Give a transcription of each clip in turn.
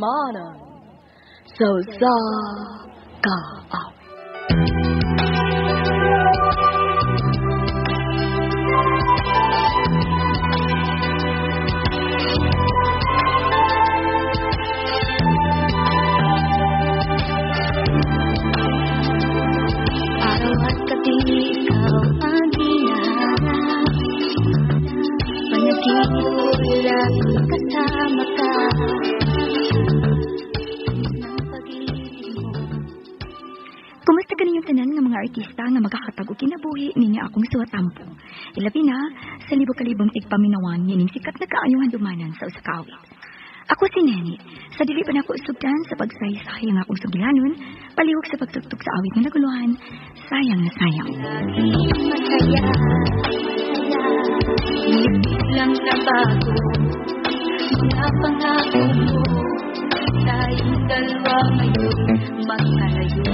Handumanan sa usa ka awit. Araw at gabi, ikaw ang hinahanap. Panaginip ko'y laging kasama ka. Ng pag-ibig mo. Kumusta kaninyong tanan nga mga artista nga magkakatag og kinabuhi ninyo akong suwatampo. Ilabi na sa libo-kalibong tigpaminawan nining sikat na kaayong handumanan sa usa ka awit. Ako si Nene, sa dili pa nako sugdan sa pagsaysay ang akong sugilanon, palihog sa pagtugtog sa awit nga naguluhan, sayang na sayang. Laging masaya, masaya. Ngunit biglang nabago mga pangako mo. Tayong dalawa ngayon magkalayo.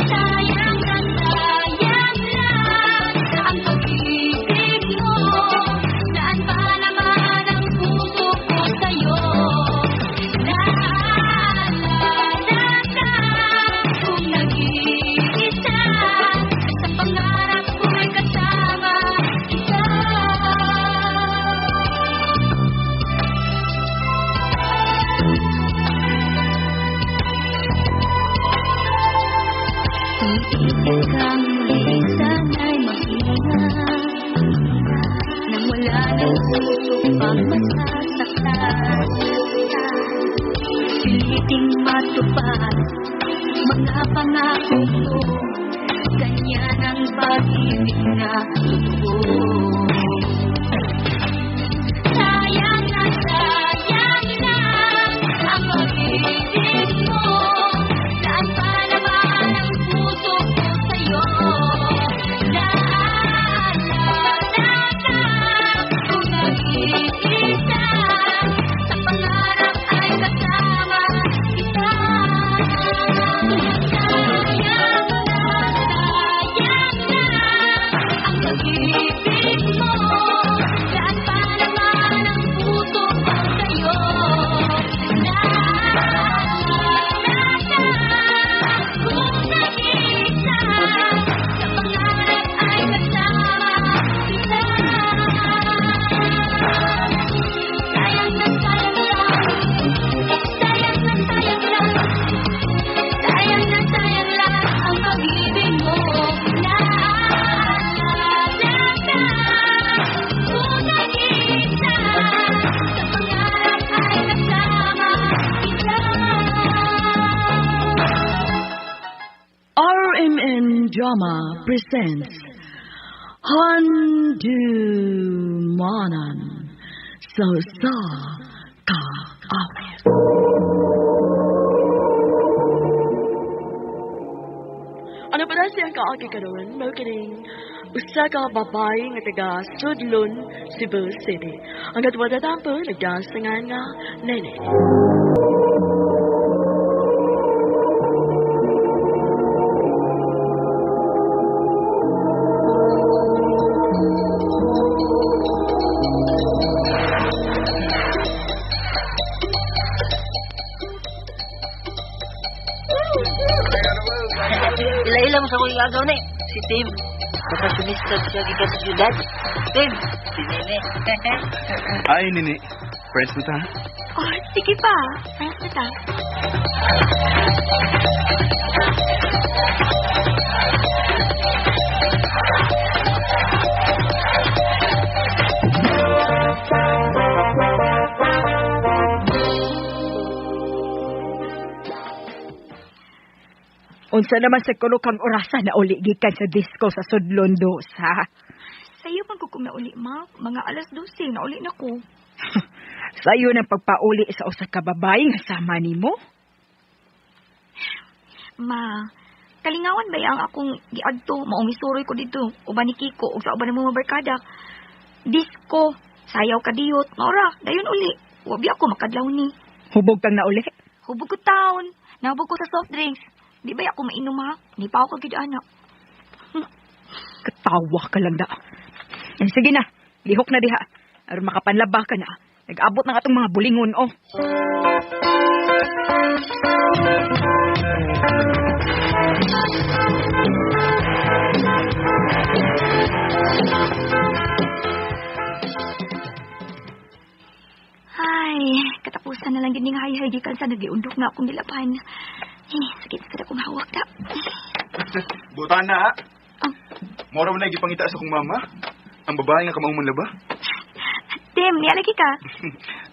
Sayang na sayang lang ang pag-ibig mo. Saan pa naman ang puso ko sa'yo? Naalala ka kung nag-iisa. Sa pangarap ko'y kasama kita. Iibig kang muli, sana'y mag-ingat. Nang wala ng puso pang masasaktan. Piliting matupad mga pangako mo. Ganyan ang pag-ibig na totoo. Sayang na sayang lang ang pag-ibig mo. Saan pa naman ang puso ko sa'yo? Naalala ka kung nag-iisa. Sa pangarap ay kasama kita. Sayang na sayang lang ang pag-ibig mo. Saan pa naman ang puso ko sa'yo? Naalala ka kung nag-iisa. Sa pangarap ay kasama kita. Sayang na sayang lang, sayang na sayang lang, sayang na sayang lang ang pag-ibig mo. Naalala ka kung nag-iisa. Sa pangarap ay kasama kita. RMN Drama presents Handumanan sa usa ka awit. Ano pa na siyang kaagi karon, mao kining usa ka babae nga taga Sudlon, Cebu City. Ang katwad na tampo nagdasangan nga Nene. Ila-ila mo sa kong igagaw ni. Si Tim. Professionista siya gikan sa siyudad. Tim, si Nene. Ay, Nini. Friends mo ta? Oh, sige pa. Friends na ta. Unsa naman sa kuno kang orasa na uli gikan sa disco sa Sudlon Dos, ha? Sayo man ko kung nauli, ma. Mga 12:00, nauli na ko. Sayo ng pagpauli sa usa ka babae nga sama nimo? Ma, kalingawan ba ang akong giadto? Maumisuroy ko dito. Uban ni Kiko, ug sa uban ng mga barkada. Disco, sayaw kadiyot, maura, dayon uli. Wabi ako makadlaw ni. Hubog kang nauli? Hubog ko taon. Nahubog ko sa soft drinks. Di ba ako mainom ha? Di pa ako kagid anak. Katawa ka lang da. Eh, sige na, lihok na diha. Aron makapanlaba ka na. Nag-abot ng atong mga bulingon, oh. Ay, katapusan na lang gining hay-hay gikan sa nagiundok na akong nilaban. Eh, sakit sa akong hawak ta. Buta na, ha? Ah. Mora mo na gipangita sa akong mama. Ang babae nga kamaong manlaba. Tim, nialagi ka.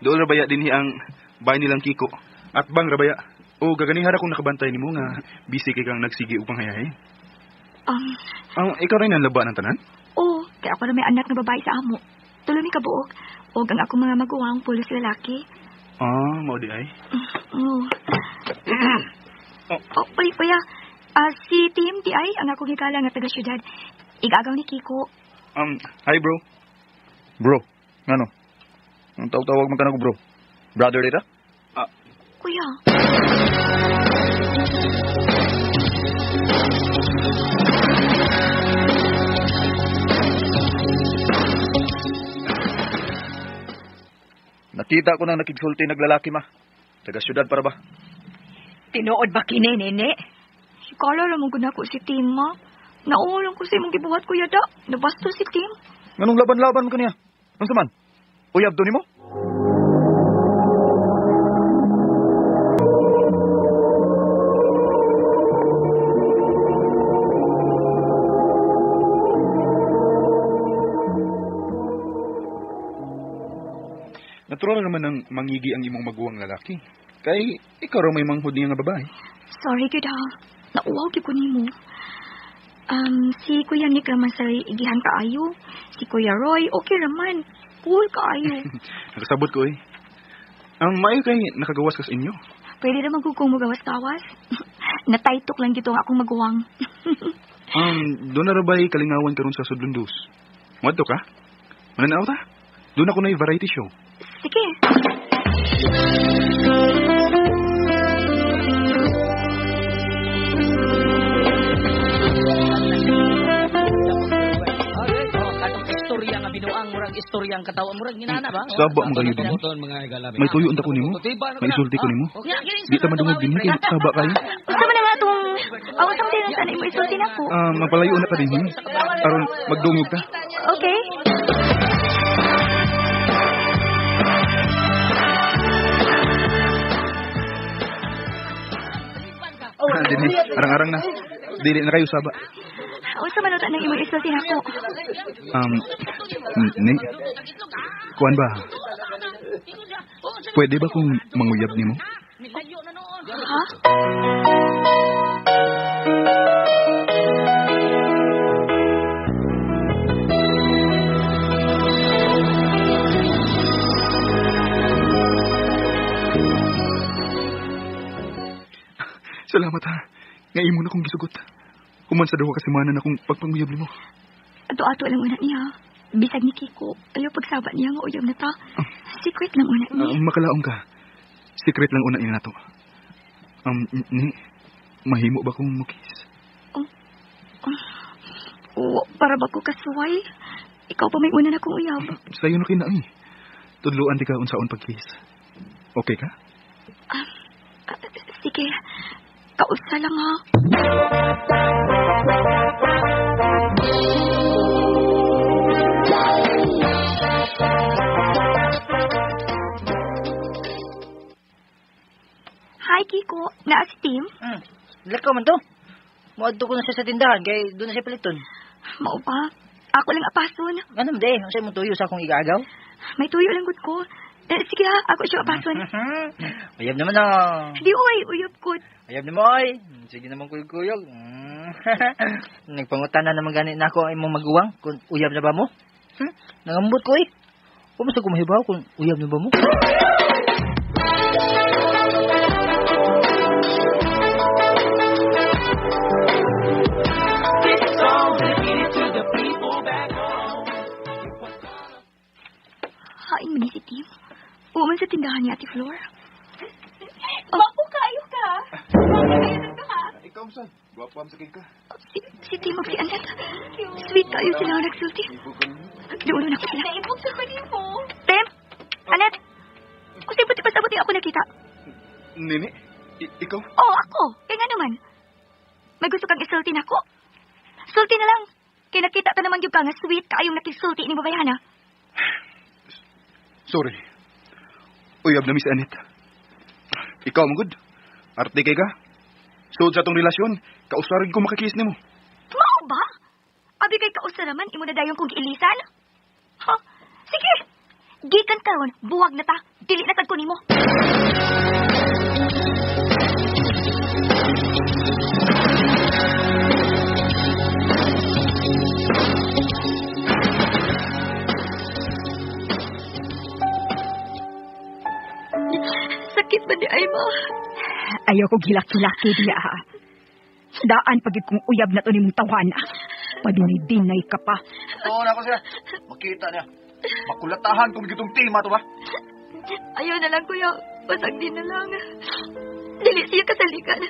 Dool rabaya dinhi ang bahay nilang Kiko. At bang rabaya. O gaganihara kung nakabantay nimo nga busy kay kang nagsigi upang hayahay. Ikaw rin ang laba ng tanan? Oo, kaya ako na may anak na babae sa amo. Tulo mi kabuok. Og ang akong mga maguwang pulos lalaki. Ah, mao di ay. Oo. Oh, uy, kuya. Si Tim di ay ang akong higala nga taga syudad. Igagaw ni Kiko. Hi bro. Bro, ngano? Ang tawag-tawag man ka na ko, bro. Brother dita? Kuya. Nakita ko nang nakigsulti naglalaki, ma. Taga syudad para ba? Tinuod ba kini, nene? Higala lang mo gud ko si Tim, ma. Naulang ko sa imong gibuhat, kuya da. Nabasto si Tim. Nganong laban-laban mo kaniya? Unsa man? Uyab do nimo? Natural naman ang mangigi ang imong maguwang lalaki. Kay ikaw raw may manghod niya nga babae. Sorry gyud ha. Nauwaw gyud ko nimo. Si Kuya Nick raman sa igihan kaayo. Si Kuya Roy, okay raman. Cool kaayo. Nakasabot ko eh. Maayo kay nakagawas ka sa inyo. Pwede raman kung mugawas-gawas. Nataytok lang gito ang akong maguwang. Doon na rabay kalingawan karon sa Sudlundus. Muadto ka? Mananaw ta? Doon ako na variety show. Sige. Atong istorya nga binuang murag istorya ang katawa murag ginana ba? Saba mo kayo din. May tuyo unta ko nimo. May isulti ko nimo. Di ta madungog dinhi kay saba kayo. Unsa man nga atong unsa man din sana imo isulti nako? Magpalayo na ka dinhi. Aron magdungog ta. Okay. Dinhi, arang-arang na. Dili na kayo saba. Unsa man unta nang imong isulti nako? Ni. Kuan ba? Pwede ba kung manguyab nimo? Ha? Salamat ha. Nga imo na kong gisugot. Human sa duha ka semana na kong pagpanguyab nimo. Ato-ato lang una niya. Bisag ni Kiko, ayaw pagsaba niya nga uyab na ta. Secret lang una niya. Makalaong ka. Secret lang una niya nato. Ni, mahimo ba kong mukis? Oh, para ba ko kasuway? Ikaw pa may una na kong uyab. Sayo na kina eh. Tudluan di ka unsaon pagkiss. Okay ka? Sige. Kausa lang ha. Hi, Kiko. Naa si Tim? Lakaw man to. Muadto ko na siya sa tindahan kay doon na siya paliton. Mao ba? Ako lang apason. Ganun de, unsa mo tuyo sa akong igaagaw? May tuyo lang gud ko. Sige ha, ako siya apason. Uyab naman ah. Di oy, uyab ko. Uyab naman oy. Sige naman kuyog-kuyog. Nagpangutan na naman gani na ako ang imong maguwang kung uyab na ba mo? Nangambot ko eh. Kumusta ko mahibaw kung uyab na ba mo? Hain man ni si Tim. Uman sa tindahan ni Ate Flor. Gwapo kayo ka. Gwapo kayo dito ka. Ikaw, Sam. Gwapo am sa ka. Si Tim og si Annette. Sweet kayo sila ang nagsulti. Doon na ko sila. Naibog sa ko nimo. Tim! Anet, kung puti pa sabot ako nakita. Nini, ikaw? Oo, ako. Kaya nga naman. May gusto kang isulti na ako? Sulti na lang. Kaya nakita ta naman yung ka nga sweet kaayong nakisulti ni babayhana. Sorry. Uyab na Miss Annette. Ikaw, magud. Arte kay ka. Sud sa atong relasyon, kausarin ko makakiss nimo. Mao ba? Abi kay kausa naman, imo na dayon kong giilisan? Ha? Sige. Gikan karon, buwag na ta. Dili na sad ko nimo. Sakit ba ni ay ma? Ayaw ko gilaki-laki diya. Daan pagid kong uyab na to nimong tawhana. Padinay-dinay ka pa. Oo na ko siya. Makita niya. Makulatahan kung gitong tema to ba? Ayaw na lang, kuya. Basag din na lang. Dili siya kasalikan.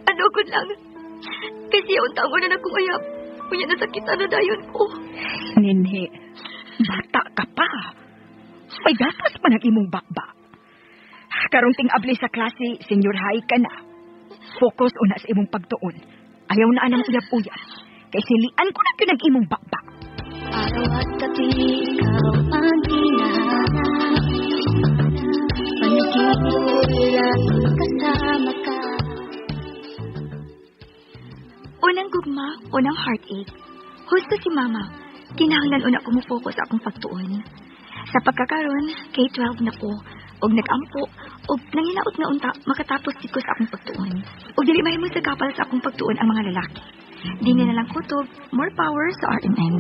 Ano ko lang. Kasi ang taong na akong uyab. Kuya, nasakitan na dayon ko. Ninhi, bata ka pa. May gatas pa ng imong bakba. Karong ting abli sa klase, senior high ka na. Focus una sa imong pagtuon. Ayaw na anang uyab-uyab. Kay silian ko na gyud ang imong bakba. Araw at gabi, ikaw ang hinahanap. Panaginip laging kasama ka. Unang gugma, unang heartache. Husto si mama. Kinahanglan una ko mo-focus sa akong pagtuon. Sa pagkakaron, K-12 na ko. Og nag-ampo, og nangilaot nga unta, makatapos gid ko sa akong pagtuon. Og dili mahimo sa kapal sa akong pagtuon ang mga lalaki. Di na lang kutob, more power sa RMN.